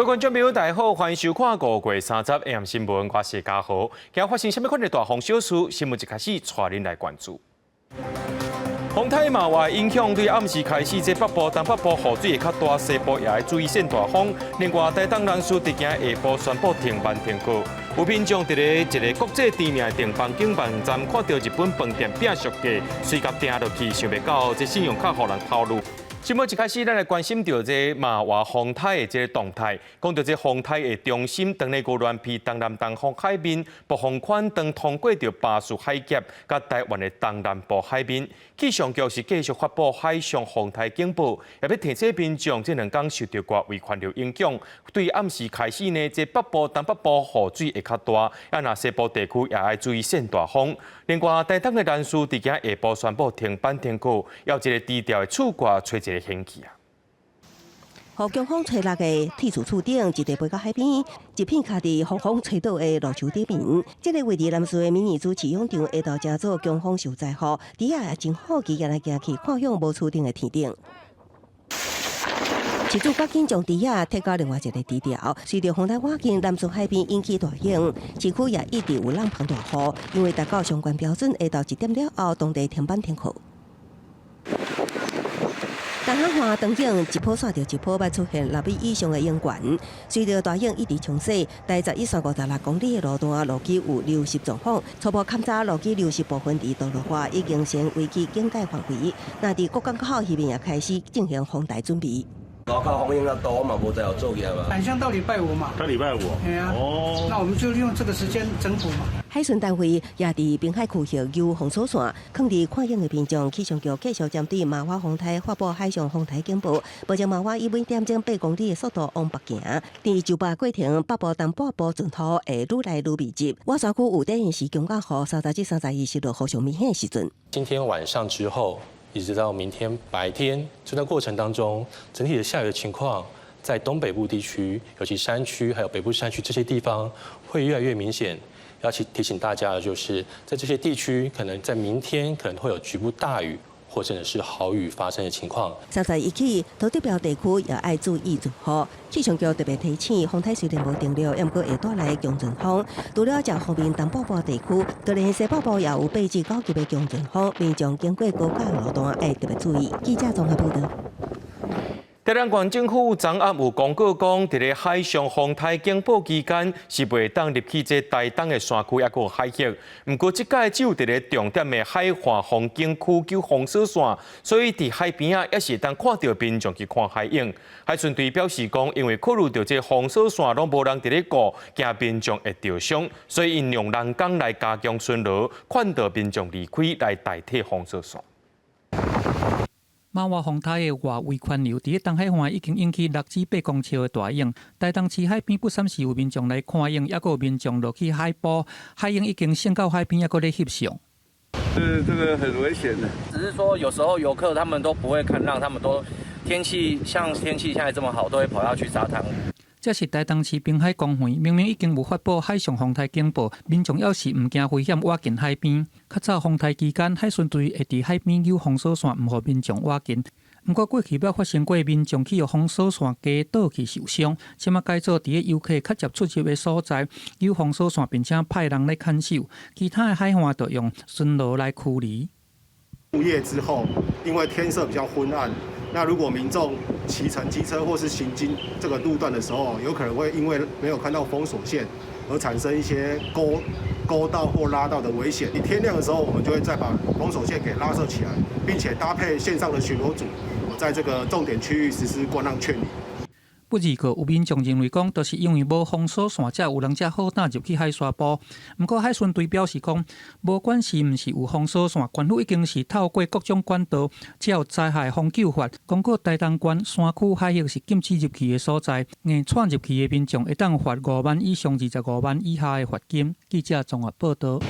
各位觀眾朋友，大家好，歡迎收看5月30 AM 新聞，我是嘉豪。今日發生啥物款的大風小事，新聞一開始帶恁來關注。風颱瑪娃影響對暗時開始，這北部、東北部雨水會較大，西部也愛注意鉎大風。另外，台東南勢佇今下晡宣布停班停課。有民眾佇咧一个國際知名的訂房景網站看著日本飯店餅俗價，隨共訂落去，想袂到這信用卡予人偷入。新聞一開始，咱來關心著這瑪娃風颱的這个動態。講著這風颱的中心，當咧鵝鑾鼻東南東方海面，暴風圈當通過著巴士海峽，佮台灣的東南部海面。氣象局是繼續發布海上風颱警報，也欲提醒民眾這兩工受著外圍環流影響，對暗時開始呢，這北部、東北部雨水會較大，啊，若西部地區也愛注意鉎大風。另外，台東的南勢佇今下晡宣布停班停課，猶一个低調的厝掛揣一个顯氣啊！予強風吹落的鐵厝厝頂，一塊飛到海邊，一片徛佇予風吹倒的蘆洲頂面。這个位佇南勢的迷你主飼養場，下晝誠早強風受災戶，豬仔也真好奇，來行去看向無厝頂的天頂。飼主趕緊將豬仔撤到另外一个豬寮，隨著風台倚近，南勢海邊引起大湧，市區也一直有挵滂大雨，因為達到相關標準，下晝1點了後，當地停班停課。東海岸長湧一波煞著一波，欲出現6米以上的湧懸。隨著大湧一直沖洗，大11線56公里的路段路基有流濕狀況。初步勘查路基流失部分佇道路外已經成危機警戒範圍。若佇各港口彼邊也開始進行防台準備。外口風湧較大，我嘛無在有作業嘛。晚上到禮拜五嘛。到禮拜五。係啊。哦。那我們就利用這個時間整補嘛。海巡單位也佇濱海區域有封鎖線，囥佇看湧的民眾，氣象局繼續針對瑪娃風颱發布海上風颱警報。目前瑪娃以每點鐘8公里的速度往北行，佇就八過程北部東半部陣雨會愈來愈密集。外山區有短時強降雨，30至31是落雨上明顯的時陣。今天晚上之後，一直到明天白天，這段過程當中，整體的下雨的情況，在東北部地區，尤其山區還有北部山區這些地方，會越來越明顯。要去提醒大家的就是，在這些地區，可能在明天可能會有局部大雨或者是豪雨發生的情況。31起，桃竹苗地區也愛注意陣雨。氣象局特別提醒，風颱雖然無停落，毋過會帶來強陣風。除了這方面東北部地區，就連西北部也有8至9級的強陣風，民眾經過高架路段愛特別注意。記者綜合報導。台南縣政府昨暗有公告講，佇咧海上風颱警報期間，是袂當入去這台東的山區抑閣海域。毋過，這擺只有佇咧重點的海岸風景區有封鎖線，所以佇海邊仔也是會當看著民眾去看海湧。海巡隊表示講，因為考慮著這封鎖線攏無人佇咧顧，驚民眾會著傷，所以𪜶用人工來加強巡邏，勸導民眾離開來代替封鎖線。瑪娃風颱的外圍環流，佇咧東海岸已經引起6至8公尺的大湧。台東市海邊不三時有民眾來看湧，抑閣有民眾落去海埔，海湧已經升到海邊，抑閣咧翕相。這個很危險的。只是說有時候遊客他們都不會看浪，他們都天氣像天氣現在這麼好，都會跑下去沙灘。這是台東市濱海公園，明明已經有發布海上風颱警報，民眾猶是毋驚危險倚近海邊。較早風颱期間，海巡隊會佇海邊有封鎖線，毋予民眾倚近。毋過過去捌發生過民眾去予封鎖線軋倒去受傷，這馬改做佇咧遊客較捷出入的所在有封鎖線，並且派人來看守。其他的海岸就用巡邏來驅離。入夜之後，因為天色比較昏暗，那如果民眾騎乘機車或是行經這個路段的時候，有可能會因為沒有看到封鎖線而產生一些勾勾到或拉到的危險。你天亮的時候，我們就會再把封鎖線給拉設起來，並且搭配線上的巡邏組，在這個重點區域實施觀浪勸離。不二個有民眾認為講，就是因為無封鎖線，才有人遮好膽入去海沙埔。毋過海巡隊表示講，無管是毋是有封鎖線，縣府已經是透過各種管道，才有災害防救法，公告台東縣山區海域是禁止入去的所在，硬竄入去的民眾會當罰5萬以上25萬以下的罰金。記者綜合報導。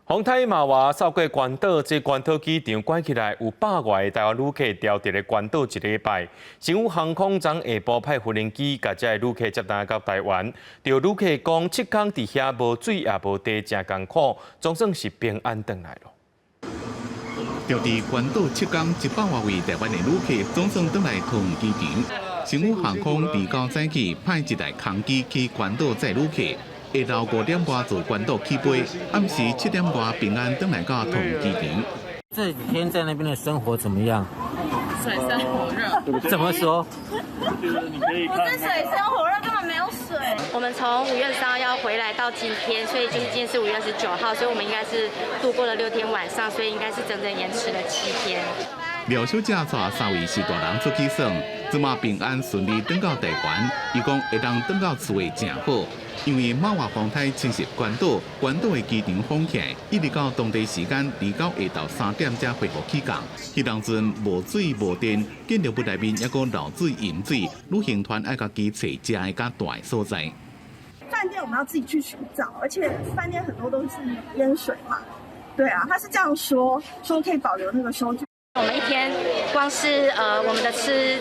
風颱瑪娃掃過關島，這關島機場關起來，有百外个台灣旅客牢佇咧關島一禮拜。星宇航空昨下晡派無人機共這个旅客接轉來到台灣。著旅客講，7工佇遐無水也無茶，誠艱苦，總算是平安轉來囉。牢佇關島7工100外位台灣的旅客總算轉來桃園機場。星宇航空29早起派一台空機去關島載旅客，下晝5點外自關島起飛，暗時7點外平安轉來到桃園機場。這幾天在那邊的生活怎麼樣？水深火熱。怎麼說？不是水深火熱，根本沒有水。我們從5月3號要回來到今天，所以就是今天是5月29號，所以我們應該是度過了6天晚上，所以應該是整整延遲了7天。廖小姐帶三位序大人出去耍，這馬平安順利轉到台灣。伊講會當轉到厝會誠好，因為瑪娃風颱侵襲關島，關島的機場封起來，一直到當地時間29下晝3點才恢復起降。彼當陣無水無電，建築物內面猶閣漏水淹水，旅行團愛家己揣食的佮蹛的所在。飯店我們要自己去尋找，而且飯店很多都是淹水嘛。對啊，他是這樣說，說可以保留那個收據。我們一天光是我們的吃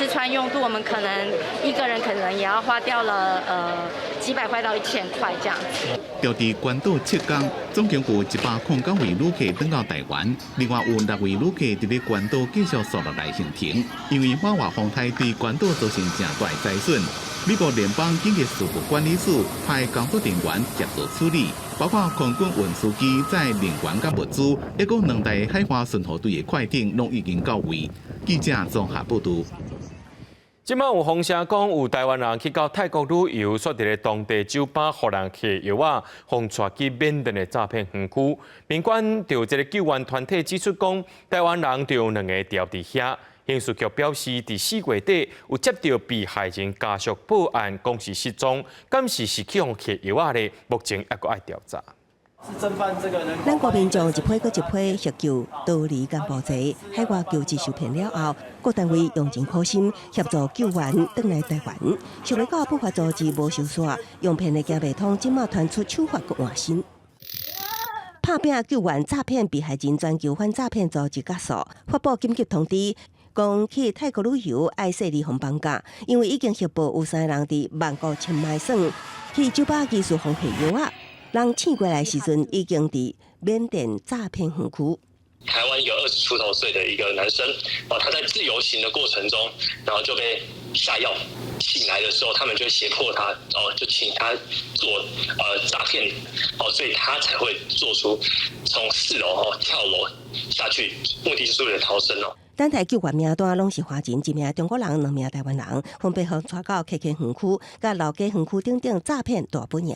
穿用度，我們可能一個人可能也要花掉了幾百塊到1000塊這樣子。佇關島7天，總共有109位旅客轉到台灣，另外有6位旅客佇咧關島繼續續落來行程。因為瑪娃風颱對關島造成誠大災損，美國聯邦緊急事務管理署派工作人員協助處理，包括空軍運輸機載人員佮物資，抑閣兩台海華巡護隊的快艇攏已經到位。記者綜合報導。這擺有風聲講，有台灣人去到泰國旅遊，煞佇咧當地酒吧予人下藥仔，予帶去緬甸的詐騙園區。民間就這个救援團體指出講，台灣人就有兩个牢佇遐。刑事局表示，佇4月底有接到被害人家屬報案，講是失蹤，敢是是去予下藥仔咧？目前猶閣愛調查。咱國民眾一批閣一批協救逃離柬埔寨，海外求職受騙了後，各單位用盡苦心協助救援轉來台灣。想欲到不法組織無收煞，用騙的行袂通，這馬傳出手法閣換新。拍拚救援詐騙被害人全球反詐騙組織結束，發布緊急通知，講去泰國旅遊愛細膩予綁架，因為已經協報有三個人佇曼谷清邁耍去酒吧疑似予下藥仔。人醒過來時陣，已經佇緬甸詐騙園區。台灣一個20出頭歲的一個男生，哦，他在自由行的過程中，然後就被下藥。醒來的時候，他們就脅迫他，哦，就請他做詐騙，哦，所以他才會做出從4樓哦跳樓下去，目的是為了逃生哦。等待救援名單攏是華人，一名中國人，兩名台灣人，分別予帶到 KK 園區、佮老街園區等等詐騙大本營。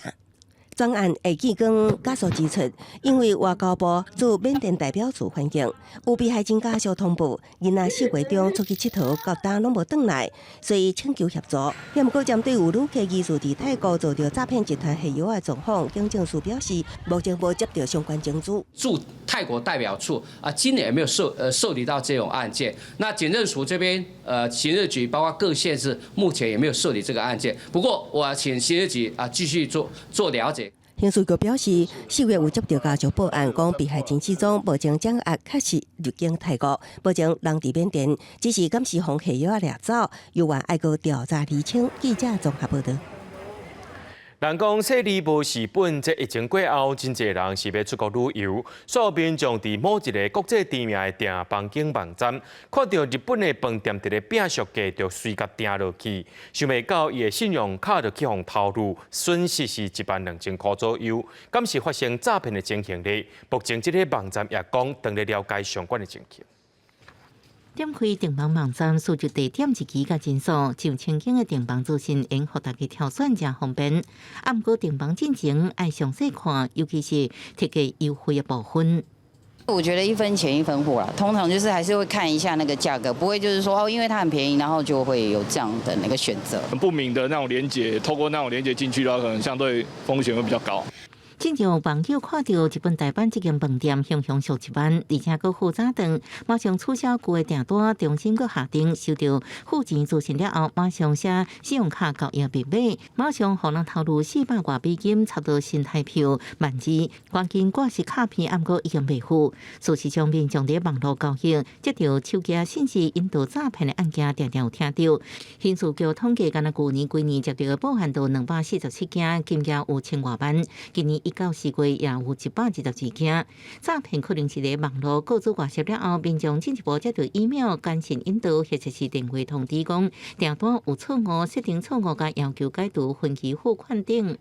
專案會記講家屬指出，因為外交部駐緬甸代表處反映，有被害人家屬通報，囡仔4月中出去𨑨迌，到今攏無轉來，所以請求協助。也毋過針對有旅客疑似佇泰國遭著詐騙集團下藥的狀況，警政署表示，目前無接到相關證據。駐泰國代表處啊，今年也沒有受理到這種案件。那警政署這邊，刑事局包括各縣市，目前也沒有受理這個案件。不過，我請刑事局啊繼續做做了解。刑事局表示，4月有接到家屬報案，講被害人失蹤，目前掌握確實入境泰國，目前人佇緬甸，只是敢是予下藥仔掠走，猶原愛閣調查釐清。記者綜合報道。人講細膩無蝕本，這疫情過後，真濟人是欲出國旅遊。所有民眾佇某一个國際知名的訂房間網站，看著日本的飯店佇咧拚俗價，就隨共訂落去。想袂到伊的信用卡就去予偷入，損失是12,000箍左右。敢是發生詐騙的情形咧？目前這个網站也講，正咧了解相關的情形。點開訂房網站，輸入地點日期佮人數，上千間的訂房資訊，會予大家挑選誠方便。啊，毋過訂房進前愛詳細看，尤其是特價優惠的部分。我覺得一分錢一分貨啦，通常就是還是會看一下那個價格，不會就是說哦，因為它很便宜，然後就會有這樣的那個選擇。不明的那種連結，透過那種連結進去的話，可能相對風險會比較高。真有網友看著日本大阪這間飯店，雄雄俗1萬，而且閣付早頓，馬上取消舊的訂單，重新閣下訂，收著付錢資訊了後，馬上寫信用卡交易密碼，馬上予人偷入400外美金，差不多新台票12,000，趕緊掛失卡片，毋過已經袂付。事實上，民眾佇網路交易，接著手機信息引導詐騙的案件，定定有聽著。刑事局統計，干焦舊年規年接著報案就247件，金額有千外萬。今年1到4月也有122件。詐騙可能是佇網路個資外洩了後，民眾進一步接到 email、簡訊引導，或者是電話通知講訂單有錯誤、設定錯誤，佮要求解除分期付款等。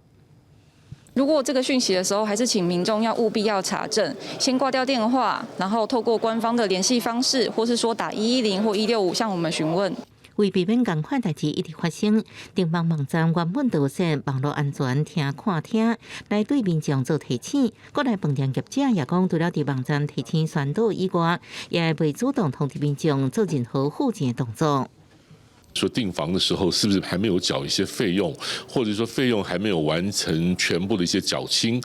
如果這個訊息的時候，還是請民眾要務必要查證，先掛掉電話，然後透過官方的聯繫方式，或是說打110或165向我們詢問。為避免仝款代誌一直發生，訂房網站原本就設網路安全聽看聽來對民眾做提醒。國內飯店業者也講，除了佇網站提醒宣導以外，也會主動通知民眾做任何付錢的動作。說訂房的時候，是不是還沒有繳一些費用，或者說費用還沒有完成全部的一些繳清？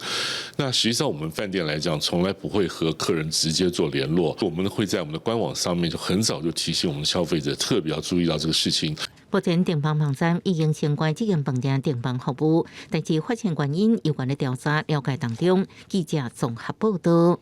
那實際上我們飯店來講，從來不會和客人直接做聯絡，我們會在我們的官網上面就很早就提醒我們消費者，特別要注意到這個事情。目前訂房網站已經升關這間飯店訂房服務，但是發生原因有關的調查了解當中。記者綜合報道。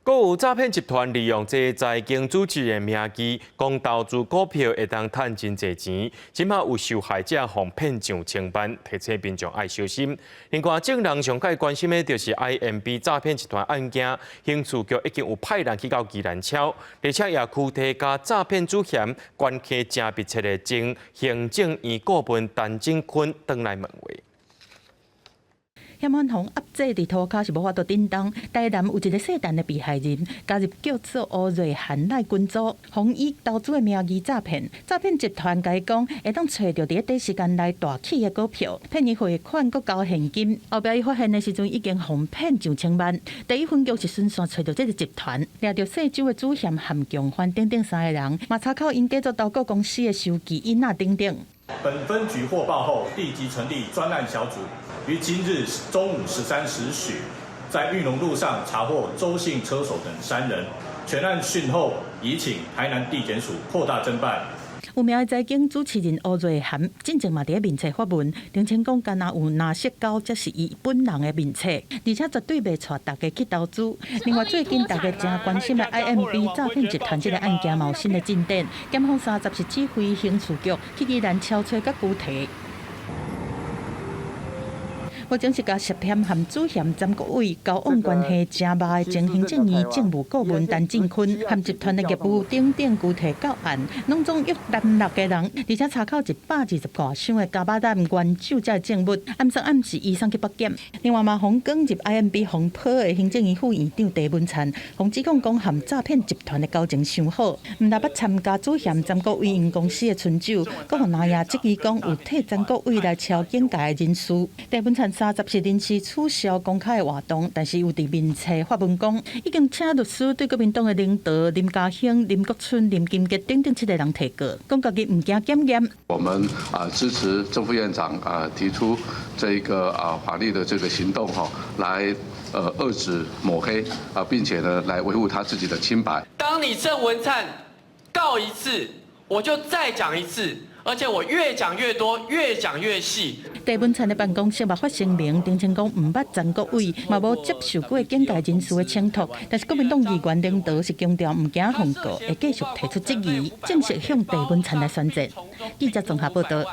閣有詐騙集團利用這財經主持人名義，講投資股票會當趁真濟錢，這馬有受害者予騙上千萬，提醒民眾愛小心。另外，眾人上蓋關心的就是 IMB 詐騙集團案件，刑事局已經有派人去到宜蘭敲，而且也拘提佮詐騙主嫌關係誠密切的前行政院顧問陳進坤轉來問話。嫌犯予壓制佇塗跤是無法度振動。台南有一个姓陳的被害人加入叫做吳瑞涵來群組，予以投資的名義詐騙。詐騙集團共伊講會當揣著佇咧短時間內大起的股票，騙伊匯款閣交現金。後壁伊發現的時陣已經予騙上千萬。第一分局是循線揣著這个集團，掠著姓周的主嫌韓強歡等等三个人，嘛查扣𪜶假做投顧公司的收據、印仔等等。本分局獲報後，立即成立專案小組，於今日中午13時許，在裕農路上查獲周姓車手等三人。全案訊後，已請台南地檢署擴大偵辦。有名的財經主持人吳瑞涵，進前嘛佇咧面冊發文，澄清講，敢若有藍色狗才是伊本人的面冊，而且絕對袂帶大家去投資。另外，最近大家誠關心的 IMB 詐騙集團這个案件嘛有新的進展，檢方30是指揮刑事局去宜蘭敲揣佮拘提。目前是共涉嫌和主嫌詹國偉交往關係誠密的前行政院政務顧問陳進坤和集團的業務等等拘提到案，攏總約單六个人，而且查扣120外箱的加巴蛋原酒這證物，暗送暗時移送去北檢。另外嘛，予捲入 IMB 風波的行政院副院長鄭文燦，予指控講和詐騙集團的交情傷好，毋但捌參加主嫌詹國偉𪜶公司的春酒，閣予南亞質疑講有替詹國偉來敲警戒的人事。鄭文燦30是臨時取消公開的活動，但是有佇面冊發文講，已經請律師對國民黨的領導林嘉興、林國春、林金杰等等七个人提告，講家己毋驚檢驗。我們啊支持鄭副院長啊提出這個啊法律的這個行動哈，來遏止抹黑啊，並且呢來維護他自己的清白。當你鄭文燦告一次，我就再講一次。而且我越講越多，越講越細。鄭文燦的辦公室嘛發聲明，澄清講毋捌詹國偉，嘛無接受過警界人士的請託。但是國民黨議員領導是強調毋驚予告，會繼續提出質疑，正式向鄭文燦來宣戰。記者綜合報道。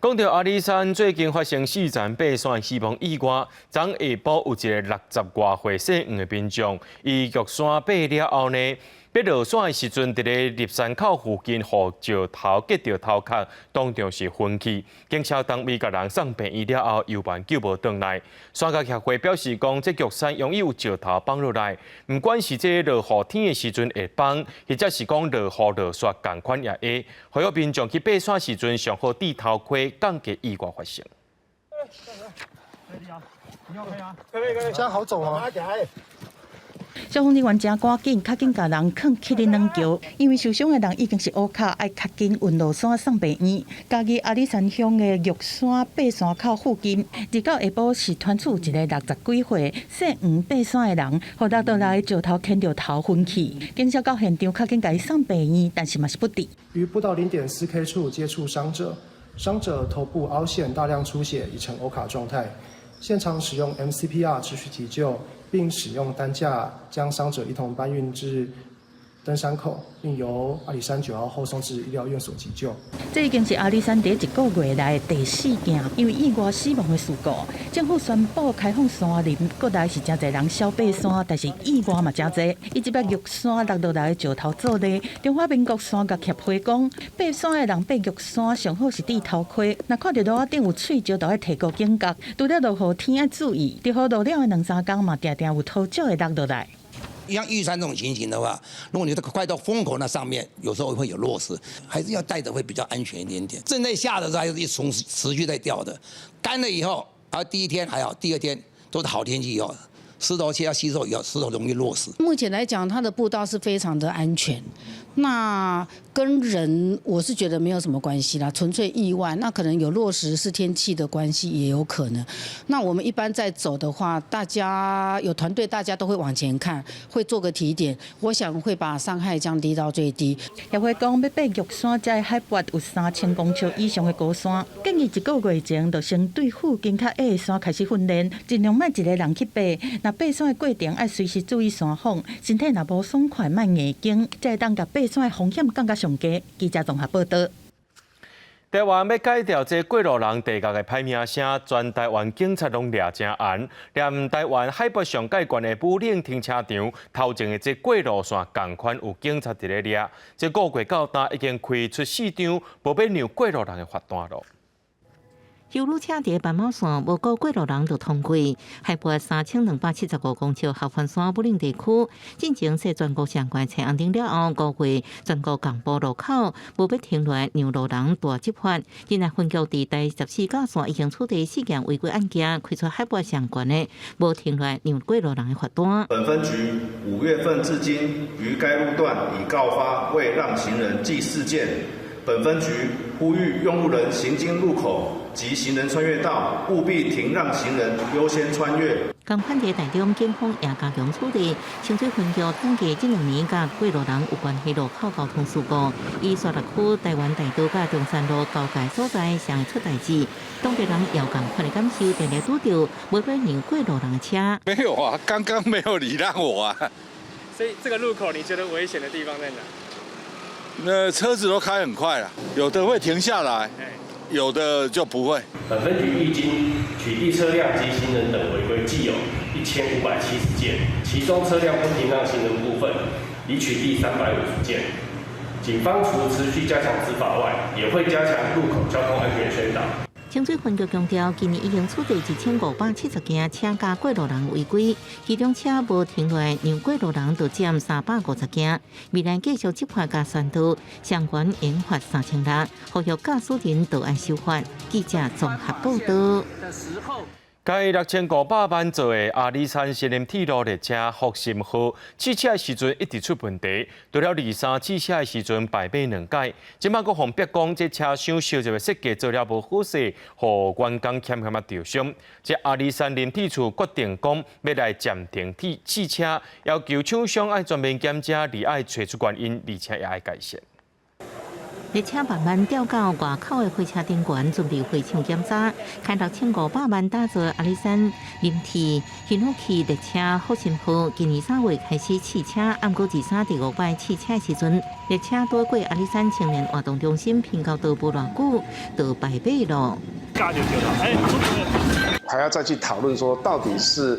講到阿里山最近發生四層爬山死亡意外，昨下晡有一个60外歲姓黃的民眾，伊玉山爬了後呢，欲落山的時陣，佇咧入山口附近予石頭擊著頭殼，當場是昏去。警消單位共人送病院了後，猶原救無轉來。山岳協會表示講，這玉山容易有石頭崩落來，毋管是這落雨天的時陣會崩，或者是講落雨落雪仝款也會。呼籲民眾去爬山時陣，上好戴頭盔，降低意外發生。這樣好走嗎？消防人員誠趕緊，較緊共人囥去咧軟橋，因為受傷的人已經是烏跤，愛較緊運落山送病院。嘉義阿里山鄉的玉山爬山口附近，29下晡是傳出一个60幾歲姓黃爬山的人，予落倒來石頭牽著頭昏去。警消到現場較緊共伊送病院，但是嘛是不治。於步道0.4 K 處接觸傷者，傷者頭部凹陷，大量出血，已呈歐卡狀態。現場使用 MCPR 持續急救，並使用擔架將傷者一同搬運至登山口，並由阿里山9號後送至醫療院所急救。這已經是阿里山佇一個月內第四件因為意外死亡的事故。政府宣布開放山林，國內是誠濟人痟爬山，但是意外嘛誠濟。以這擺玉山落落來的石頭做例，中華民國山岳協會講，爬山的人爬玉山上好是戴頭盔，若看著路仔頂有碎石，就愛提高警覺。除了落雨天愛注意，著雨落了的兩三工嘛，定定有土石會落落來。像玉山這種情形的話，如果你這個快到風口那上面，有時候會有落石，還是要戴著會比較安全一點點。正在下的時候，還是一從持續在掉的，乾了以後，啊第一天還好，第二天都是好天氣以後，石頭切要吸收以後，石頭容易落石。目前來講，它的步道是非常的安全。那跟人我是覺得沒有什麼關係啦，純粹意外。那可能有落石是天氣的關係，也有可能。那我們一般在走的話，大家有團隊，大家都會往前看，會做個提點。我想會把傷害降低到最低。協會講，欲爬玉山，這海拔有3000公尺以上的高山，建議一個月前就先對附近較矮的山開始訓練，盡量莫一个人去爬。若爬山的過程愛隨時注意山況，身體若無爽快，莫硬撐，才會當共爬山的風險降到上低。記者綜合報導。台灣欲改掉這過路人地獄的歹名聲，全台灣警察攏掠誠嚴。連台灣海拔上蓋懸的武嶺停車場頭前的這過路線，仝款有警察佇咧掠。這五月到今已經開出四張，無欲讓過路人的罰單囉。休旅車佇斑馬線無顧過路人就通過，海拔3275公尺合歡山武嶺地區，進前設全國上懸青紅燈了後，5月全國共布路口無欲停落來讓路人大執法。仁愛分局佇第14甲線已經處理四件違規案件，開出海拔上懸的無停落來讓過路人的罰單。本分局5月份至今，於該路段已告發未讓行人計四件。本分局呼籲用路人行經路口及行人穿越道，務必停讓行人優先穿越。仝款佇台中警方也加強處理，清水分局統計這兩年佮過路人有關係路口交通事故，以沙鹿區台灣大道佮中山路交界所在上會出代誌，當地人也有仝款的感受，定定拄著無欲讓過路人的車。沒有啊，剛剛沒有禮讓我啊。所以這個路口你覺得危險的地方在哪？那車子都開很快了，有的會停下來，有的就不會。本分局迄今取締車輛及行人等違規計有1570件，其中車輛不停讓行人部分已取締350件。警方除持續加強執法外，也會加強路口交通安全宣導。清水分局強調，今年已經處理1570件車佮過路人違規，其中車無停落來讓過路人就佔350件。未來繼續執法佮宣導，相關應罰3600，呼籲駕駛人都愛守法。記者綜合報導。該6500萬做的阿里山森林鐵路列車復興號試車的時陣一直出問題，除了二三試車的時陣排馬兩改，這擺閣予逼講這車廂燒熱的設計做了無好勢，予員工險險仔著傷。這阿里山林鐵處決定講欲來暫停鐵試車，要求廠商愛全面檢查，而愛揣出原因，而且也愛改善。列車慢慢吊到外口的火車頂懸，準備回廠檢查。開6500萬打造阿里山林鐵巡邏器列車復興號，今年3月開始試車，毋過23第五擺試車時陣，列車拄過阿里山青年活動中心平交道無偌久，就排馬囉。還要再去討論說，到底是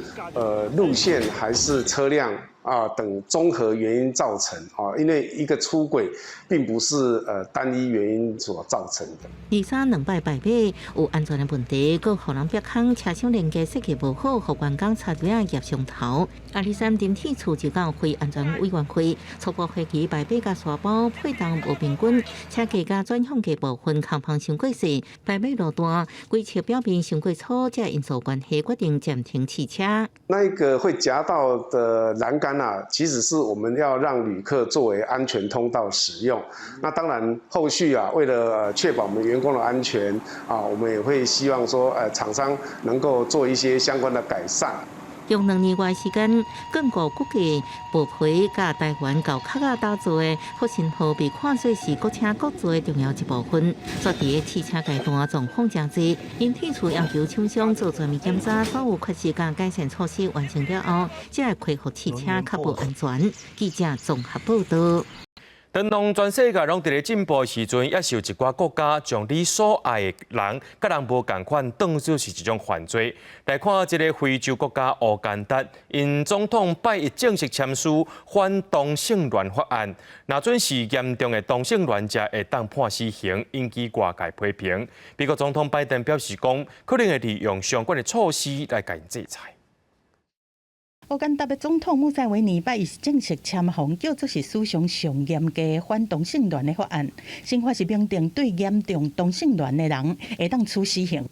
路線還是車輛啊等綜合原因造成啊，因為一個出軌並不是單一原因所造成的。二三兩擺排馬有安全的問題，閣予人逼空車廂連結設計無好，予員工插隊仔夾傷頭。阿里山林鐵處就到非安全委員會初步懷疑排馬佮沙包配重無平均，車架佮轉向架部分空縫傷過細，排馬路段規尺表面傷過粗，這因素關係決定暫停試車。那一個會夾到的欄杆啊，其實是我們要讓旅客作為安全通道使用。那當然後續啊，為了確保我們員工的安全啊，我們也會希望說，廠商能夠做一些相關的改善。用2年外時間，更過估計報批佮台灣厚殼仔打造的復興號被看做是國車國造的重要一部分。煞佇試車階段狀況誠濟，𪜶提出要求廠商做全面檢查，所有缺失佮改善措施完成了後，才會恢復試車，確保安全。記者綜合報道。當當全世界攏佇咧進步的時陣，也是有一寡國家將你所愛的人佮人無仝款當做是一種犯罪。來看這个非洲國家烏干達，𪜶總統拜一正式簽署反同性戀法案，若準是嚴重的同性戀者會當判死刑，引起外界批評。美國總統拜登表示講，可能會利用相關的措施來共𪜶制裁。烏干達的總統穆塞維尼拜一正式簽項叫做是史上上嚴格反同性戀的法案。新法是明定對嚴重同性戀的人會當處死刑。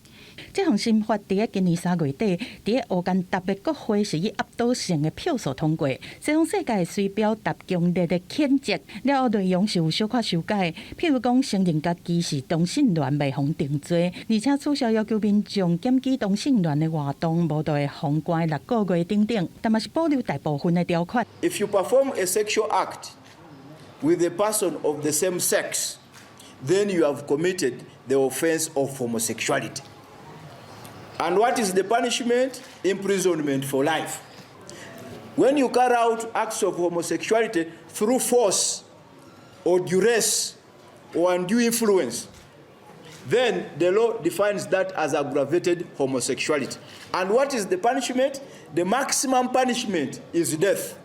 這項新法佇今年3月底，佇烏干達的國會是以壓倒性的票數通過。西方世界隨表達強烈的譴責，了後內容是有小可修改，譬如講承認家己是同性戀袂予定罪，而且取消要求民眾檢舉同性戀的活動，無就會予關6個月等等，但嘛是保留大部分的條款。 If you perform a sexual act with a person of the same sex, then you have committed the offense of homosexuality. And what is the punishment? Imprisonment for life. When you carry out acts of homosexuality through force or duress or undue influence, then the law defines that as aggravated homosexuality. And what is the punishment? The maximum punishment is death.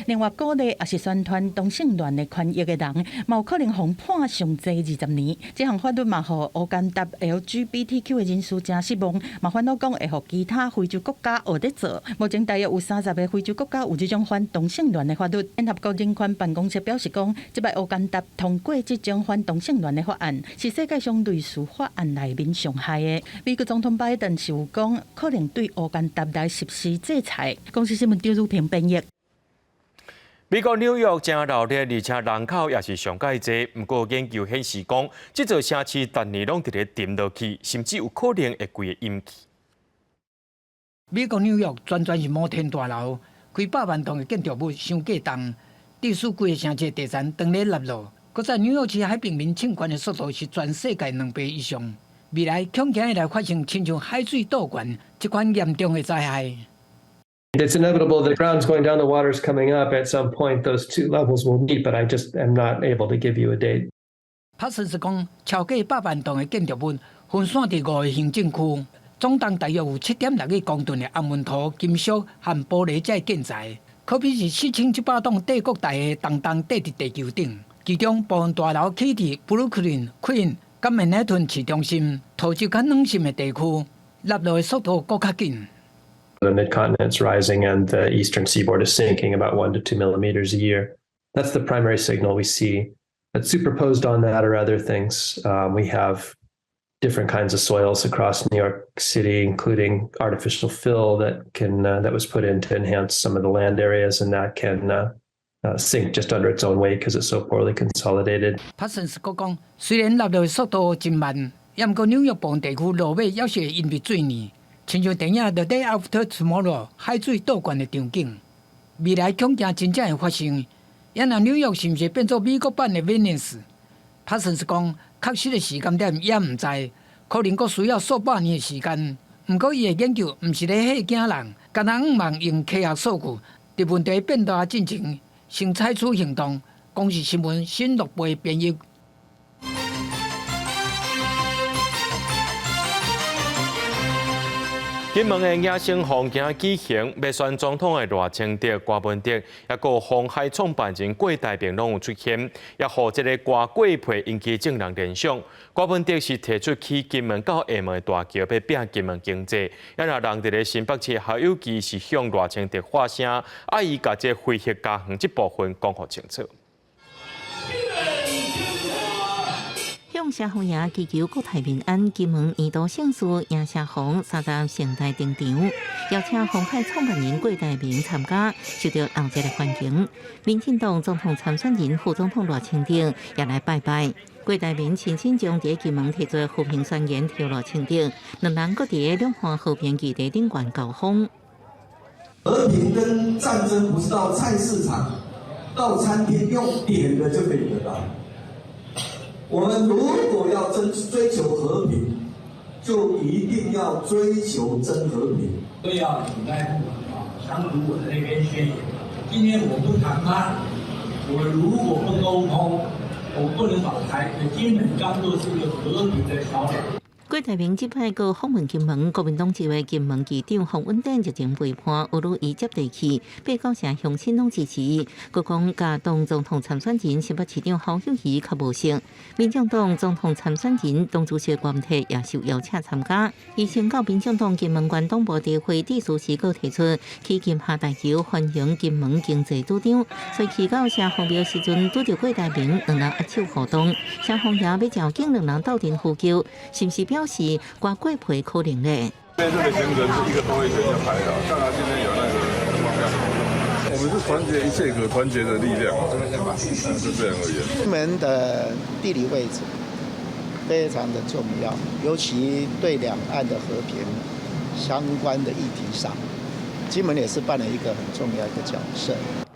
另外，鼓勵抑是宣傳同性戀的權益的人，嘛有可能予判上濟20年。這項法律嘛，予烏干達 LGBTQ 的人士誠失望，嘛煩惱講會予其他非洲國家學咧做。目前大約有30個非洲國家有這種反同性戀的法律。聯合國人權辦公室表示講，這擺烏干達通過這種反同性戀的法案，是世界上類似法案內面上害的。美國總統拜登是有講，可能對烏干達來實施制裁。公視新聞張如平編譯。美國紐約誠鬧熱，而且人口也是上蓋濟。毋過研究顯示講，這座城市逐年攏佇咧沉落去，甚至有可能會規个淹去。美國紐約全全是摩天大樓，幾百萬棟的建築物傷過重，致使規个城市地層當咧凹落。閣再紐約市海平面升懸的速度是全世界2倍以上。未來恐驚會來發生親像海水倒懸這款嚴重的災害。 It's inevitable. The ground's going down, the water's coming up. At some point, those two levels will meet, but I just am not able to give you a date. 帕森斯講，超過百萬棟的建築物分散佇5個行政區，總重大約有7.6億公噸的紅毛土、金屬和玻璃這建材，可比是4700棟帝國大廈重重疊佇地球頂。其中部分大樓起佇布魯克林、昆士、佮曼哈頓市中心，土質較軟心的地區，凹落的速度閣較緊。 The mid-continent's rising and the eastern seaboard is sinking about 1 to 2 millimeters a year. That's the primary signal we see. But superposed on that are other things. We have different kinds of soils across New York City, including artificial fill that was put in to enhance some of the land areas, and that can sink just under its own weight because it's so poorly consolidated. 帕森斯閣講，雖然凹落的速度真慢，也毋過紐約部分地區落尾猶是會淹入水呢。親像電影《The Day After Tomorrow》海水倒灌的場景，未來恐驚真正會發生。猶若紐約是毋是變做美國版的威尼斯？帕森斯講，確實的時間點猶毋知，可能閣需要數百年的時間。毋過伊的研究毋是咧嚇驚人，干焦向望用科學數據，佇問題變大進前，先採取行動。公視新聞新樂貝編譯。金門的野生熊今仔舉行，欲選總統的賴清德、柯文哲，抑閣鴻海創辦人郭台銘攏有出現，也予這个歌過配引起眾人聯想。柯文哲是提出起金門到廈門的大橋，欲拼金門經濟。猶若人佇咧新北市侯友宜是向賴清德發聲，愛伊共這非核家園這部分講予清楚。向社會爺祈求國泰民安，金門年度盛事迎社風30盛大登場，邀請鴻海創辦人郭台銘參加，受到熱烈的歡迎。民進黨總統參選人副總統賴清德也來拜拜。郭台銘親身將佇金門提出和平宣言予賴清德，兩人閣佇兩岸和平議題頂懸交鋒。和平跟戰爭不是到菜市場、到餐廳用點的就可以得到。我們如果要真追求和平，就一定要追求真和平。都要請代部啊，宣讀我的那篇宣言。今天我不談判，我如果不溝通，我不能把台金門當作是一個和平的橋樑。郭台銘這擺閣訪問金門，國民黨籍的金門市長洪文典日前被判侮辱伊接地氣，八九成鄉親攏支持伊。閣講共黨總統參選人新北市長侯友宜較無熟。民進黨總統參選人黨主席郭台銘也受邀請參加。伊先到民進黨金門縣黨部大會致辭時，閣提出去金廈大橋歡迎金門經濟主張，所以去到城隍廟時陣，拄著郭台銘兩人握手互動。城隍爺欲召見兩人鬥陣呼救，是毋是表示掛過皮可能咧？這個行程是一個多月前就排好，當然今天有那個我們是團結一切可團結的力量，是這樣而已。金門的地理位置非常的重要，尤其對兩岸的和平相關的議題上，金門也是扮演一個很重要的角色。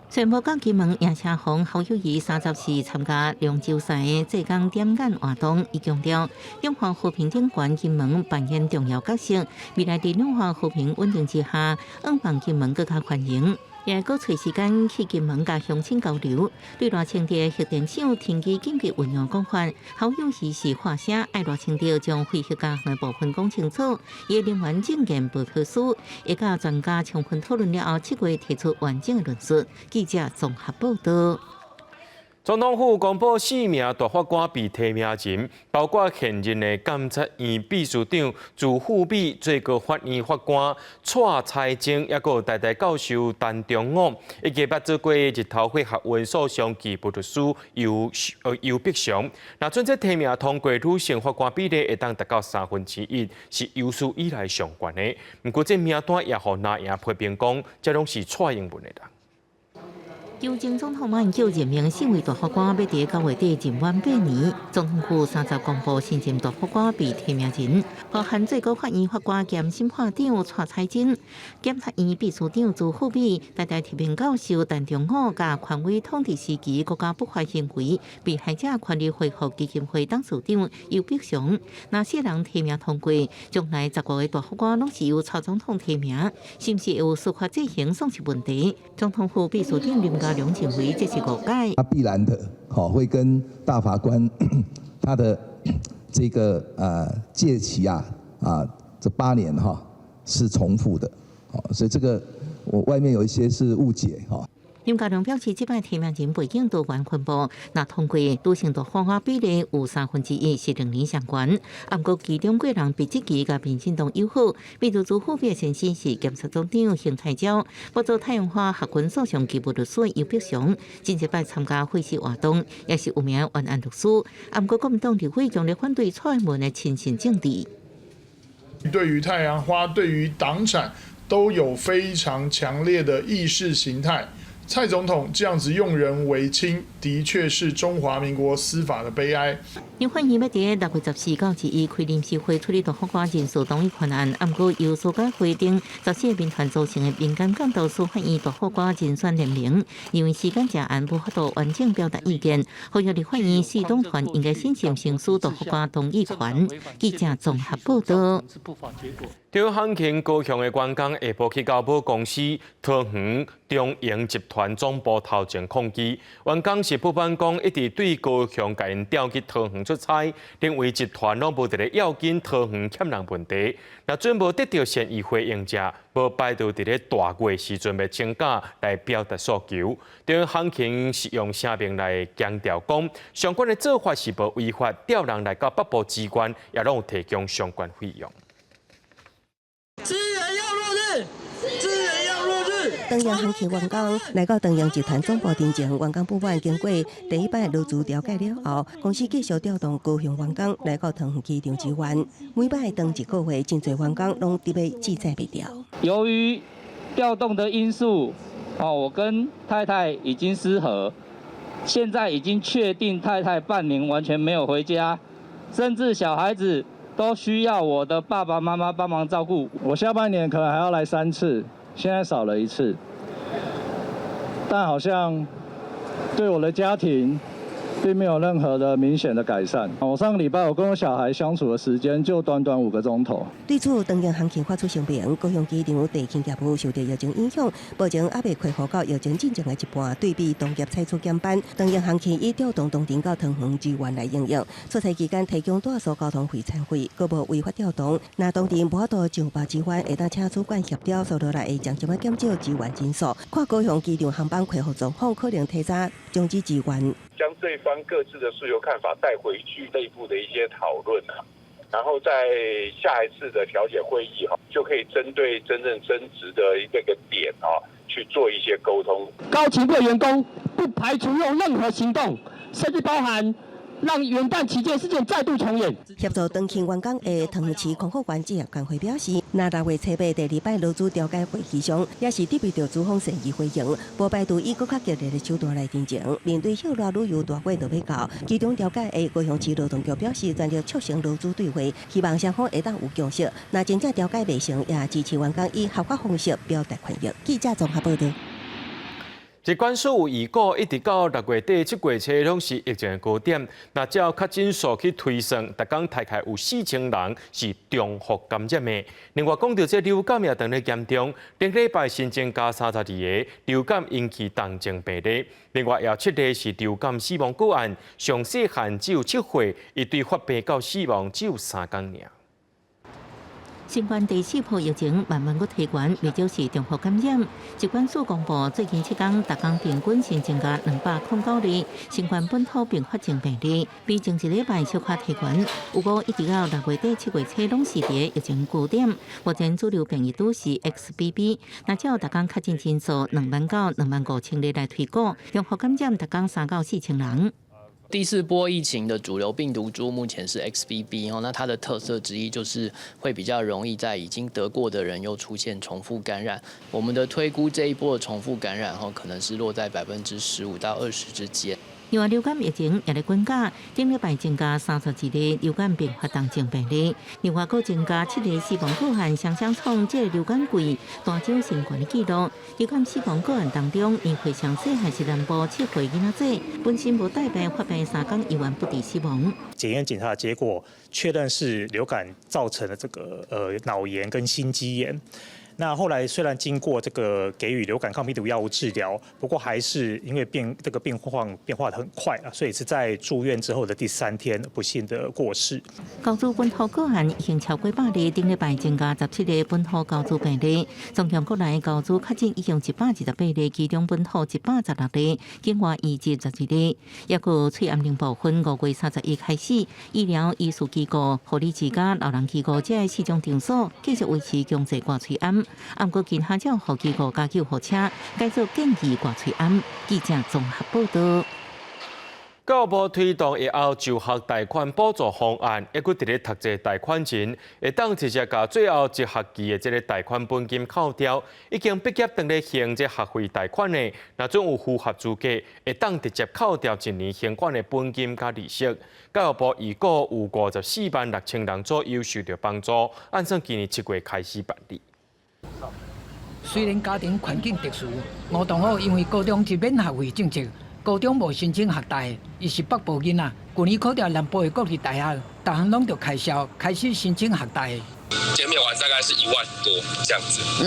雖然無到金門贏車紅，侯友宜30是參加龍舟賽的濟江點眼活動，伊強調兩岸和平頂懸金門扮演重要角色。未來佇兩岸和平穩定之下，向望金門閣較歡迎，也閣揣時間去金門佮鄉親交流。對賴清德核電廠停機緊急運用講法，侯友宜是發聲愛賴清德將非核家園的部分講清楚。伊的能源政見報告書會佮專家充分討論了後，7月提出完整的論述。記者綜合報道。總統府公布四名大法官被提名人，包括現任的監察院秘書長朱富美、最高法院法官蔡彩晶，抑閣有台大教授陳忠武，以及捌做過日頭花學運訴訟義務律師游碧祥。若準這提名通過，女性法官比例會當達到1/3，是有史以來上懸的。毋過這名單也予藍營批評講，這攏是蔡英文的人。由前總統馬英九任命四位大法官，欲佇9月底任滿8年。總統府30公布新任大法官被提名人，包含最高法院法官兼審判長蔡彩晶、檢察院秘書長朱富美、台大特聘教授陳忠武、佮權威統治時期國家不法行為被害者權利恢復基金會董事長游碧祥。若四人提名通過，將來15個大法官攏是由蔡總統提名，是毋是會有司法制衡算是問題？總統府秘書長林佳龍認為這是誤解。他必然的，吼會跟大法官他的這個屆期啊這8年哈是重複的，所以這個我外面有一些是誤解哈。林佳龍表示，這擺提名人背景多元分布，若通過女性大法官比例有1/3是兩年相關。毋過其中幾人被質疑佮民進黨友好，比如朱富美先生是檢察總長邢泰昭，捌做太陽花學運訴訟義務律師游碧祥，前一擺參加會師活動，也是有名冤案律師。毋過國民黨立委強烈反對蔡英文的親信政治。對於太陽花，對於黨產都有非常強烈的意識形態。蔡總統這樣子用人唯親，的確是中華民國司法的悲哀。立法院欲佇6月14到21開臨時會處理大法官人事同意權案，毋過由司改會頂14個民團組成的民間監督司法院大法官人選聯盟，認為時間誠晚，無法度完整表達意見，呼籲立法院四黨團應該審慎行使大法官同意權。記者綜合報道。中航勤高雄的員工下晡去到母公司桃園中營集團總部頭前抗議，員工是不滿講一直對高雄共𪜶調去桃園出差，認為集團攏無佇咧要緊桃園欠人問題。若準無得著善意回應者，無排除佇咧大月時陣欲請假來表達訴求。中航勤是用聲明來強調講，相關的做法是無違法，調人來到北部支援，也攏有提供相關費用。資源要落日，資源要落日。長榮航勤員工來到長榮集團總部陣前，員工不滿經過第一擺勞資調解了後，公司繼續調動高雄員工來到桃園機場支援。每擺長一個月，真濟員工攏得欲志在欲調。由於調動的因素，哦，我跟太太已經失和，現在已經確定太太半年完全沒有回家，甚至小孩子都需要我的爸爸媽媽幫忙照顧。我下半年可能還要來3次，現在少了一次，但好像對我的家庭並沒有任何的明顯的改善。我上個禮拜我跟我小孩相處的時間就短短5個鐘頭。對此，長榮航空發出聲明，高雄機場地勤業務受到疫情影響，目前猶未恢復到疫情進前的一半。對比同業採取減班，長榮航空已調動東鎮到桃園支援來營運。出差期間提供住宿交通費餐費，閣無違法調動。若當地無法度上報支援，會當請主管協調，所落來會將漸仔減少支援人數。看高雄機場航班恢復狀況，可能提早終止支援。將對方各自的訴求看法帶回去內部的一些討論啊，然後在下一次的調解會議哈，就可以針對真正爭執的一個個點啊，去做一些溝通。高勤櫃員工不排除用任何行動，甚至包含讓元旦期間事件再度重演。協助長榮員工的桃園市空服員職業工會表示，若6月初8第二擺勞資調解會議上，也是得到資方善意回應，無排除以閣較激烈的手段來澄清。面對歇熱旅遊大月就欲到，其中調解的高雄市勞動局表示，全力促成勞資對話，希望雙方會當有共識。若真正調解袂成，也支持員工以合法方式表達權益。記者綜合報道。疾管署預估一直到6月底、7月初，攏是疫情的高點。若照確診數去推算，逐工大概有4000人是重複感染的。另外，講著這流感也當咧嚴重，頂禮拜新增加32個流感引起重症病例。另外，也有七例是流感死亡個案，上細漢只有7歲，伊對發病到死亡只有3工爾。新冠第四波疫情慢慢閣提懸，袂少是重複感染。疾管署公布，最近7工，逐工平均新增加209例新冠本土併發症病例，比前一禮拜小可提懸。不過一直到6月底、7月初，攏是佇疫情高點。目前主流變異株是 XBB，若照逐工確診人數2萬到2萬5千例來推估，重複感染逐工3到4千人。第四波疫情的主流病毒株目前是 XBB 哦，那它的特色之一就是會比較容易在已經得過的人又出現重複感染。我們的推估這一波的重複感染後，可能是落在15%到20%之間。另外，流感疫情也咧滾加，頂禮拜增加32例流感併發重症病例，另外閣增加七例死亡個案，雙雙創這个流感季單周新高的紀錄。流感死亡個案當中，年歲上細漢是南部7歲囡仔仔，本身無帶病發病3工，猶原不治死亡。檢驗檢查的結果確認是流感造成的這個腦炎跟心肌炎。那後來雖然經過這個給予流感抗病毒藥物治療，不過還是因為這個病況變化得很快啊，所以是在住院之後的第三天不幸的過世。高雄本土個案已經超過百例，頂禮拜增加17例本土高雄病例，總共國內高雄確診已經128例，其中本土116例，境外移入12例。抑閣喙罨奶部分，5月31開始，醫療醫術機構、護理之家、老人機構這四種場所繼續維持強制掛喙罨。毋過今下照護機構佮救護車改做建議掛喙罨。記者綜合報道。教育部推動疫後就學貸款補助方案，猶閣佇咧讀冊貸款人，會當直接共最後一學期的這个貸款本金扣掉。已經畢業當咧還這學費貸款的，若準有符合資格，會當直接扣掉一年還款的本金佮利息。教育部預估有54萬6千人左右受著幫助，按算今年7月開始辦理。雖然家庭環境特殊，吳同學因為高中是免學費政策，高中無申請學貸，伊是北部囡仔，舊年考著南部的國立大學，逐項攏著開銷，開始申請學貸。減免完大概是1萬多這樣子，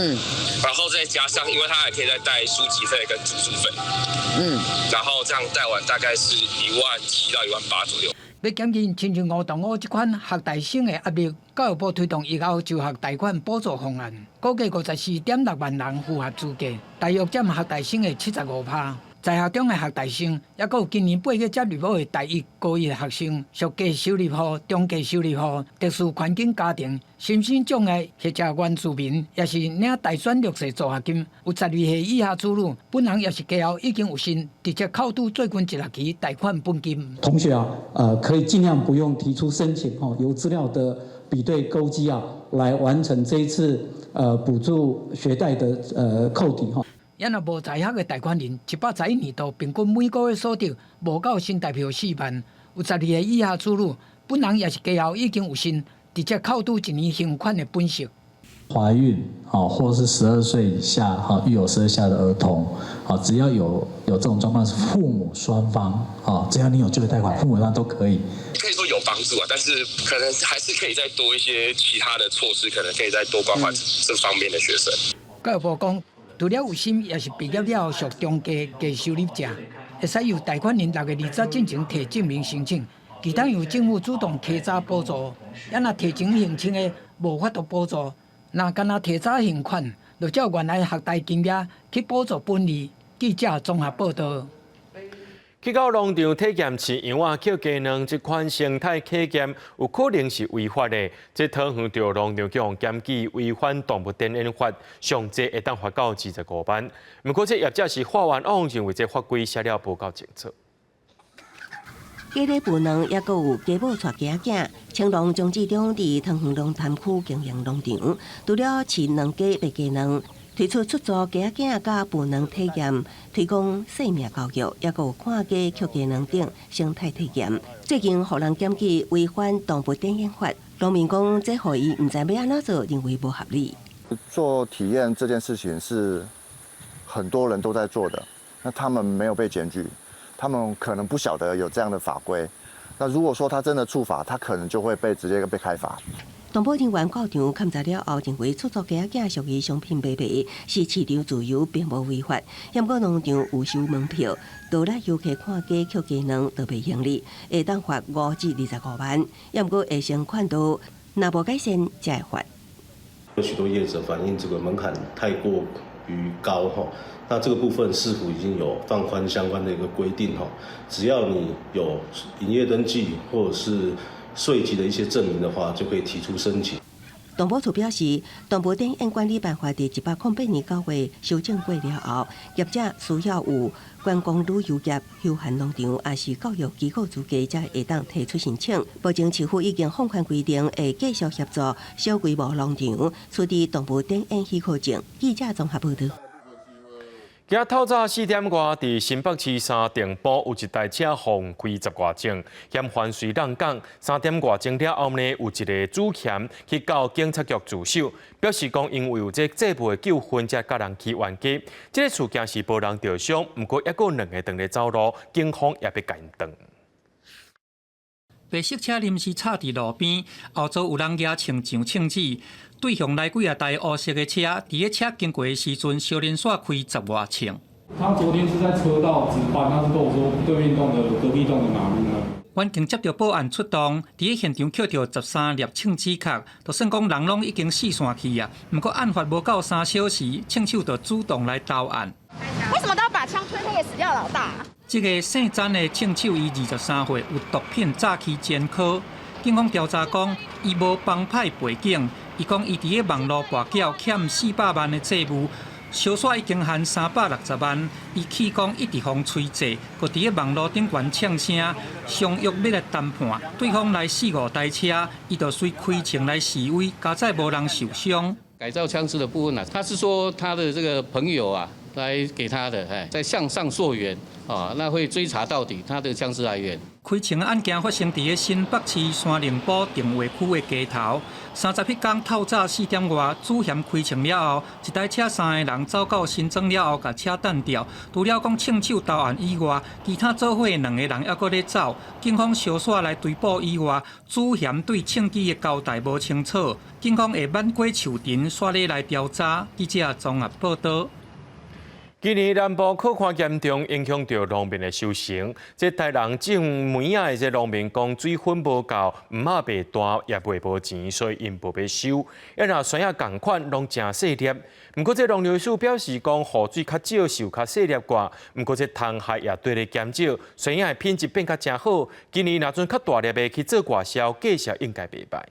然後再加上，因為他還可以再貸書籍費跟住宿費，然後這樣貸完大概是1萬7到1萬8左右。欲減輕親像吳同學這款學貸生的壓力，教育部推動疫後就學貸款補助方案，估計54.6萬人符合資格，大約佔學貸生的75%。在學中的學貸生，抑閣有今年8月才入學的大一、高一學生，屬低收入戶、中低收入戶、特殊環境家庭、身心障礙或者原住民，抑是領大專弱勢助學金，有12歲以下子女，本人抑是家後已經有薪，直接扣除最近一學期貸款本金。同學啊，可以盡量不用提出申請，吼，由資料的比對勾稽啊，來完成這一次補助學貸的扣抵，吼。抑若無在學的貸款人，111年度平均每個月所得無夠新台票4萬，有12歲以下子女，本人抑是家後已經有薪，直接扣除一年還款的本息。懷孕，或是12歲以下，育有12歲下的兒童，只要有這種狀況，是父母雙方，只要你有就業貸款，父母雙方都可以。可以說有幫助啊，但是可能還是可以再多一些其他的措施，可能可以再多關懷這方面的學生。教育部講，除了有心抑是畢業了後屬中低低收入者，會使由貸款人6月20進前提證明申請，其他由政府主動提早補助，抑若提前申請的無法度補助。若干焦提早還款，就照原來學貸金額去補助本利。記者綜合報道。去到農場體驗飼羊仔、抾雞卵這款生態體驗，有可能是違法的。這桃園著農場予檢舉違反動物展演法，上濟會當罰到25萬。毋過這業者是法院往認為這法規寫了無夠清楚。雞咧孵卵，抑閣有雞母帶雞仔囝。青農張志忠佇桃園龍潭區經營農場，除了飼卵雞、賣雞卵，推出出租雞仔囝佮孵卵體驗，推廣生命教育，抑閣有看雞、抾雞卵等生態體驗。最近予人檢舉違反動物展演法，農民講這予伊毋知欲按怎做，認為無合理。做體驗這件事情是很多人都在做的，那他們沒有被檢舉。他們可能不曉得有這樣的法規，那如果說他真的觸法，他可能就會被直接被開罰。動保人員到場勘查了後，認為出租雞仔囝屬於商品買賣，是市場自由，並無違法。毋過農場有收門票，到來遊客看雞、抾雞卵都袂盈利，會當罰5至25萬。毋過會先勸導，若無改善才會罰。有許多業者反映這個門檻太過於高哈，那這個部分是否已經有放寬相關的一個規定哈？只要你有營業登記或者是稅籍的一些證明的話，就可以提出申請。動保處表示，動物展演管理辦法佇108年9月修正過了後，業者需要有觀光旅遊業、休閒農場，抑是教育機構資格，才會當提出申請。目前市府已經放寬規定，會繼續協助小規模農場取得動物展演許可證。記者綜合報道。今仔透早4點外，佇新北市三重埔有一台車予開十外鐘，嫌犯隨挵講。3點外鐘了後呢，有一个主嫌去到警察局自首，表示講因為有這債務的糾紛，才共人起冤家。這个事件是無人著傷，毋過猶閣兩个當咧走路，警方也欲共𪜶斷。白色車臨時插佇路邊，後座有人舉槍上槍指，對向來幾仔台烏色的車，佇咧車經過的時陣，相連紲開十外槍。他昨天是在車道值班，他是跟我說對面棟的隔壁棟的馬路呢。員警接著報案出動，佇咧現場抾著13粒槍支殼，就算講人攏已經四散去啊。毋過案發無夠3小時，槍手就主動來投案。為什麼都要把槍推給死掉老大？這个姓詹的槍手，伊23歲，有毒品詐欺前科。警方調查講，伊無幫派背景。伊講伊佇咧網路跋筊欠400萬的債務，相煞已經還360萬。伊氣講一直予催債，閣佇咧網路頂懸嗆聲，相約欲來談判。對方來四五台車，伊就隨開槍來示威，佳哉無人受傷。改造槍支的部分啊，他是說他的這個朋友啊來給他的，哎，在向上溯源啊，那會追查到底他的槍支來源。開槍案件發生佇咧新北市三重埔重劃區的街頭。30彼工透早4點外，主嫌開槍了後，一台車三个人走到新莊了後，共車彈掉。除了講槍手投案以外，其他做伙兩个人猶閣咧走。警方相紲來追捕以外，主嫌對槍支的交代無清楚，警方會挽過樹林，煞咧來調查。記者綜合報道。今年南部洘旱嚴重，影響著農民的收成。這台南種梅仔的這農民講，水分無夠，梅仔袂大，也賣無錢，所以𪜶無欲收。抑若萱仔仝款，攏誠細粒。毋過這農業署表示講，雨水較少，受較細粒寡。毋過這蟲害也綴咧減少，萱仔的品質變較誠好。今年若陣較大粒的去做外銷，價數應該袂䆀。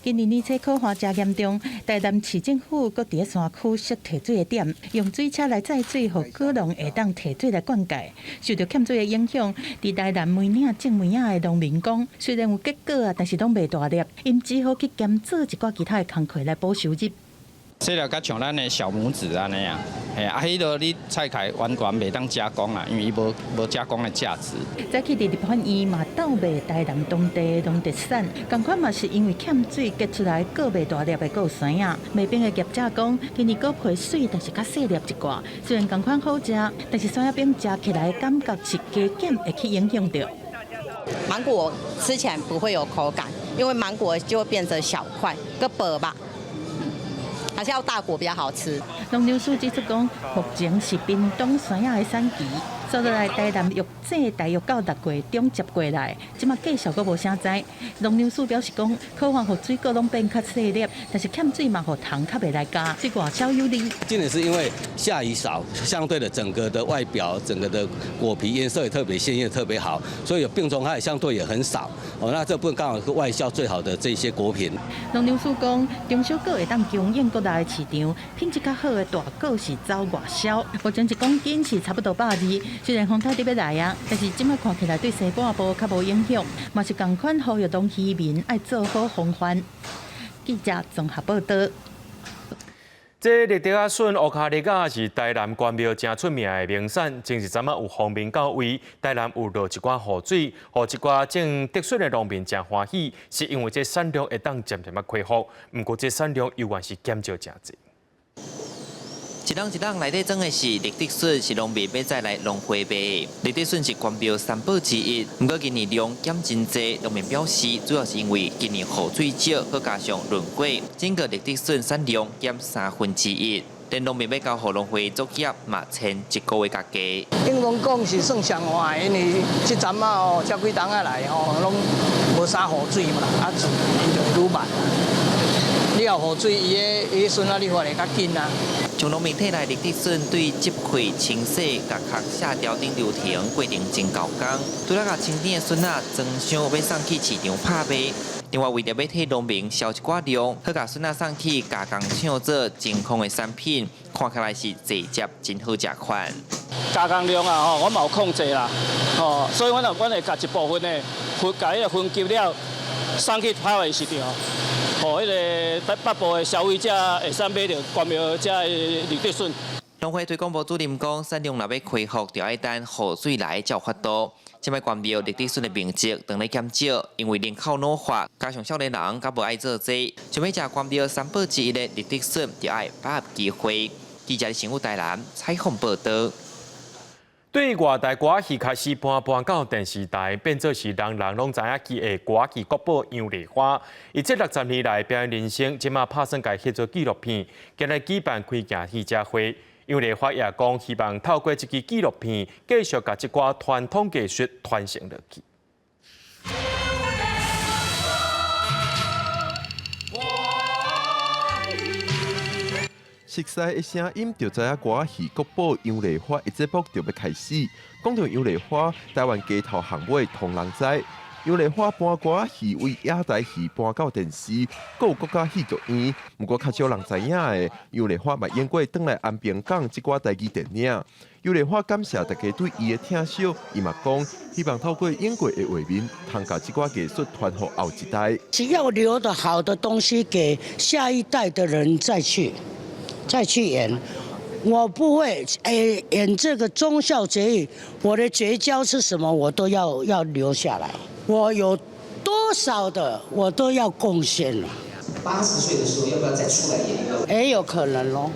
今年年初洘旱誠嚴重，台南市政府閣佇咧山區設提水的點，用水車來載水，予果農會當提水來灌溉。受著欠水的影響，佇台南梅嶺種梅仔的農民講，雖然有結果啊，但是攏袂大粒，𪜶只好去兼做一寡其他的工課來補收入。細粒較像咱的小拇指按呢啊，嘿啊，彼落你菜開完全袂當加工啦，因為伊無無加工的價值。早起佇立法院嘛鬥賣台南當地農特產，仝款嘛是因為欠水結出來閣袂大粒的果檨仔。賣餅的業者講，今年果皮媠，但是較細粒一寡，雖然仝款好食，但是檨仔餅食起來感覺是加減會去影響著。芒果吃起來不會有口感，因為芒果就會變成小塊，閣薄吧。還是要大果比較好吃。農糧署指出講，目前是屏東檨仔的產期，接落來台南玉井大約到6月中接過來，這馬繼續閣無啥知。農糧署表示講，渴望予水果攏變較細粒，但是欠水嘛，予蟲較袂來咬，對外銷有利。今年是因為下雨少，相對的整個的外表、整個的果皮顏色也特別鮮豔，特別好，所以有病蟲害相對也很少。哦，那這部分剛好是外銷最好的這些果品。農糧署講，中小果會當供應國內市場，品質較好的大果是走外銷。目前一公斤是差不多120，雖然風颱佇欲來啊，但是這馬看起來對西半部較無影響，嘛是仝款呼籲農漁民愛做好防範。記者綜合報導。這綠竹仔筍烏跤梨仔是台南關廟誠出名的名產，前一陣仔有封面到位，台南有落一寡雨水，予一寡種竹筍的農民誠歡喜，是因為這產量會當漸漸仔恢復。毋過這產量猶原是減少誠濟。一籠一籠內底裝的是綠竹筍，是農民欲載來農會賣。綠竹筍是關廟三寶之一，毋過今年量減真濟，農民表示主要是因為今年雨水少，閣加上輪過，整個綠竹筍產量減1/3。連農民欲交予農會作業嘛，千一個月較低。應當講是算上壞，因為這陣仔哦，這幾冬仔來吼，攏無啥雨水嘛，啊自然就會愈慢。你有雨水，伊个伊筍仔你發會較緊啊。從農民提來綠竹筍對摘開、清洗、鉸殼、下條等流程過程真猴工，除了共清甜的筍仔裝箱欲送去市場拍賣，另外為著欲替農民銷一寡量，閣共筍仔送去加工廠做真空的產品，看起來是濟接真好食款。加工量啊，吼，我嘛有控制啦，吼，所以阮阮會共一部分的分，共彼个分級了，送去拍賣市場。予彼个北部的消費者會使買著關廟遮的綠竹筍。農會推廣部主任講，產量若欲恢復，就愛等雨水來才有法度。這擺關廟綠竹筍的面積當咧減少，因為人口老化，加上少年人較無愛做這，想欲食關廟三寶之一的綠竹筍，就愛把握機會。記者新聞台南採訪報導。對外台歌仔戲開始搬搬到電視台，變做是人人攏知影伊的歌仔戲國寶楊麗花。伊這60年來表演人生，這馬拍算共翕做紀錄片，今日舉辦開鏡記者會。楊麗花也講，希望透過這支紀錄片，繼續共這寡傳統藝術傳承落去。熟悉的聲音就知影歌仔戲國寶楊麗花的節目就欲開始。講著楊麗花，台灣街頭巷尾通人知。楊麗花搬歌仔戲為野台戲搬到電視，閣有國家戲劇院。毋過較少人知影的，楊麗花嘛演過轉來安平港這寡台語電影。楊麗花感謝大家對伊的疼惜，伊嘛講希望透過演過的畫面，通共這寡藝術傳予後一代。只要留的好的東西給下一代的人再去演，我不會演這個忠孝節義，我的絕招是什麼，我都要留下來。我有多少的，我都要貢獻了。80歲的時候，要不要再出來演一個？也有可能咯，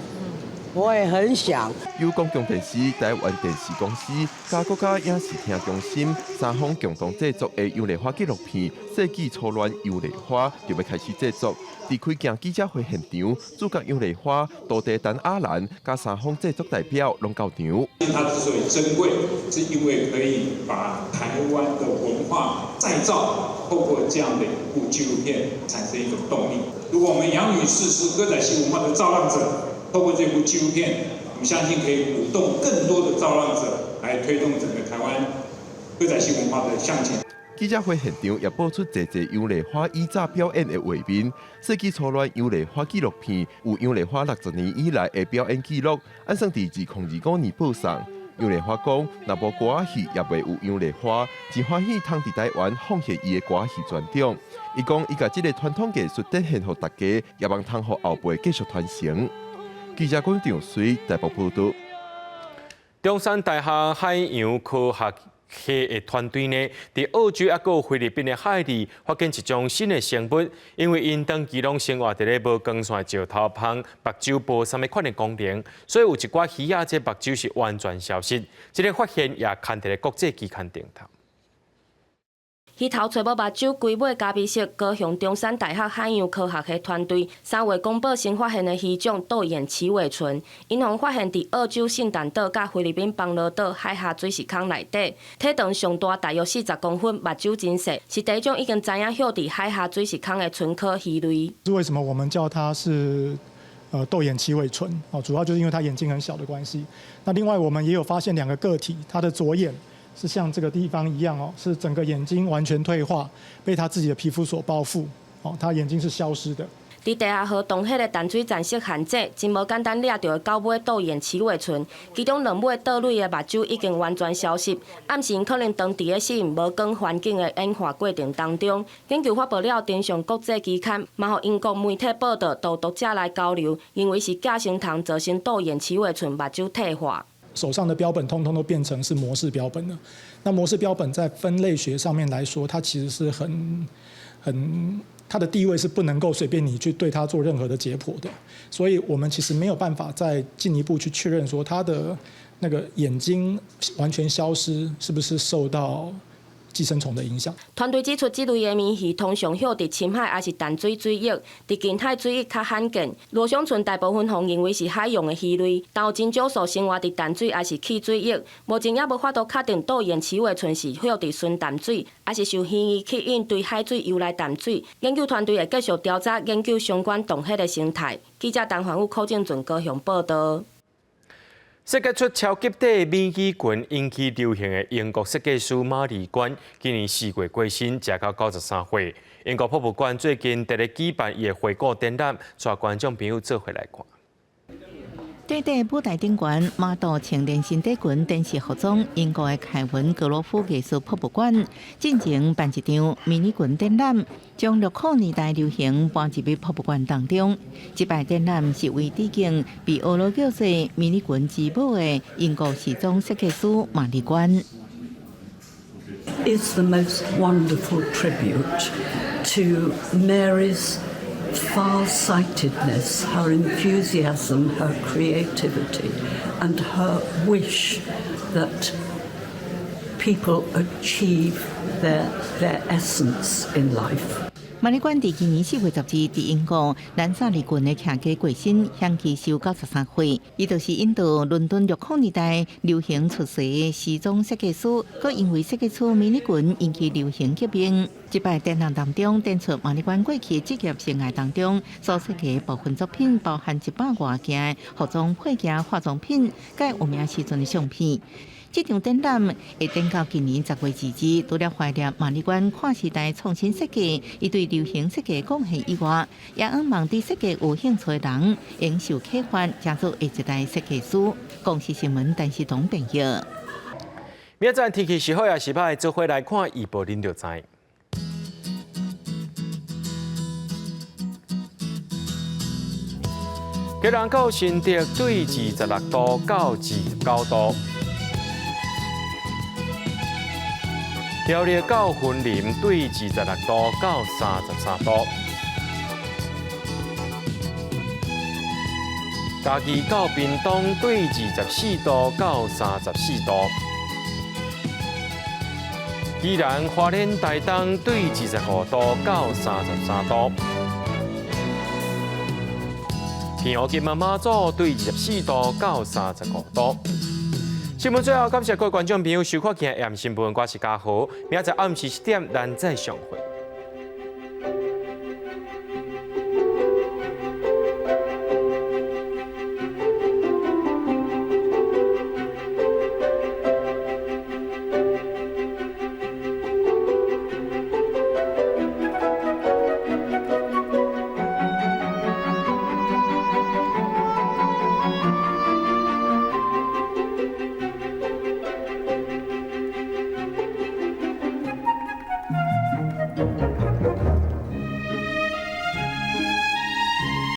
我也很想。由公共電視、台灣電視公司、佮國家影視聽中心三方共同製作的楊麗花紀錄片《世紀初戀楊麗花》就欲開始製作。佇開鏡記者會現場，主角楊麗花、徒弟陳亞蘭佮三方製作代表攏到場。它之所以珍貴，是因為可以把台灣的文化再造，透過這樣的一部紀錄片產生一種動力。如果我們楊女士是歌仔戲文化的造浪者，透過這部紀錄片，我們相信可以鼓動更多的造浪者來推動整個台灣歌仔戲文化的向前。記者會現場也播出濟濟楊麗花以早表演的畫面，世紀初戀楊麗花紀錄片有楊麗花60年以來的表演記錄，按算佇2025年播送。楊麗花講，若無歌仔戲，也袂有楊麗花，真歡喜通佇台灣奉獻伊的歌仔戲專長。伊講，伊共這个傳統藝術展現予大家，也望通予後輩繼續傳承。記者郭長水台北報導。中山大學海洋科學系的團隊呢，佇澳洲抑閣菲律賓的海裡發現一種新的生物，因為𪜶長期攏生活佇咧無光線石頭縫，目睭無啥物款的功能，所以有一寡魚仔這目睭是完全消失。這个發現也刊佇咧國際期刊頂頭。魚頭揣無目睭，規尾咖啡色。高雄中山大學海洋科學系團隊3月公布新發現的魚種豆眼鰭尾鰆，𪜶予發現佇澳洲聖誕島佮菲律賓邦羅島海峽水礫空內底，體長上大大約40公分，目睭真細，是第一種已經知影歇佇海峽水礫空的鰆科魚類。是為什麼我們叫它是豆眼鰭尾鰆？哦，主要就是因為它眼睛很小的關係。那另外我們也有發現兩個個體，它的左眼是像這個地方一樣哦，是整個眼睛完全退化，被他自己的皮膚所包覆，哦，他眼睛是消失的。佇地下河洞彼个淡水層色陷阱，真無簡單掠著的九尾豆眼鰭尾鰆，其中兩尾倒蕊的目睭已經完全消失，暗示𪜶可能長佇咧適應無光環境的演化過程當中。研究發布了登上國際期刊，嘛予英國媒體報導，導讀者來交流，認為是寄生蟲造成豆眼鰭尾鰆目睭退化。手上的標本通通都變成是模式標本了。那模式標本在分類學上面來說，它其實是很，它的地位是不能夠隨便你去對它做任何的解剖的。所以我們其實沒有辦法再進一步去確認說它的那個眼睛完全消失是不是受到寄生蟲的影響。團隊指出，這類的鰻魚通常歇佇深海，抑是淡水水域，佇近海水域較罕見。羅雙鰆大部分予認為是海洋的魚類，但有真少數生活佇淡水，抑是汽水域。目前猶無法度確定豆眼鰭尾鰆是歇佇純淡水，抑是受魚魚吸引對海水游來淡水。研究團隊會繼續調查研究相關洞穴的生態。記者陳環宇、柯正俊高雄報導。設計出超級短迷你裙引起流行的英國設計師瑪麗娟，今年4月過身，食到93歲。英國博物館最近特咧舉辦伊的回顧展覽，帶觀眾朋友做伙來看。短短舞台頂懸，馬杜穿連身短裙展示服裝。英國的凱文格羅夫藝術博物館進前辦一場迷你裙展覽，將六零年代流行搬入去博物館當中。這擺展覽是為致敬被學號叫做迷你裙之母的英國時裝設計師瑪麗娟。 It's the most wonderful tribute to Mary's far-sightedness, her enthusiasm, her creativity, and her wish that people achieve their essence in life. 瑪麗娟佇今年4月10日佇英國蘭薩利郡的徛家過身，享耆壽93歲。伊就是引導倫敦六零年代流行出世的時裝設計師，閣因為設計出迷你裙引起流行革命。這擺展覽當中展出瑪麗娟過去職業生涯當中所設計的部分作品，包含100外件服裝配件、化妝品，佮有名時陣的相片。這場展覽會展到今年10月2日，除了懷念瑪麗娟跨時代創新設計，伊對流行設計貢獻以外，也向望對設計有興趣的人，應受啟發，成做下一代設計師。公視新聞陳世東編譯。明仔載天氣是好抑是歹，做伙來看預報，恁就知。基隆到新竹對26度到29度。苗栗到雲林對26度到33度，嘉義到屏東對24度到34度，宜蘭花蓮台東對25度到33度，澎湖金門馬祖對24度到35度。新聞最後，感謝各位觀眾朋友收看今日新聞，我是嘉豪，明仔載暗時7點，咱再相會。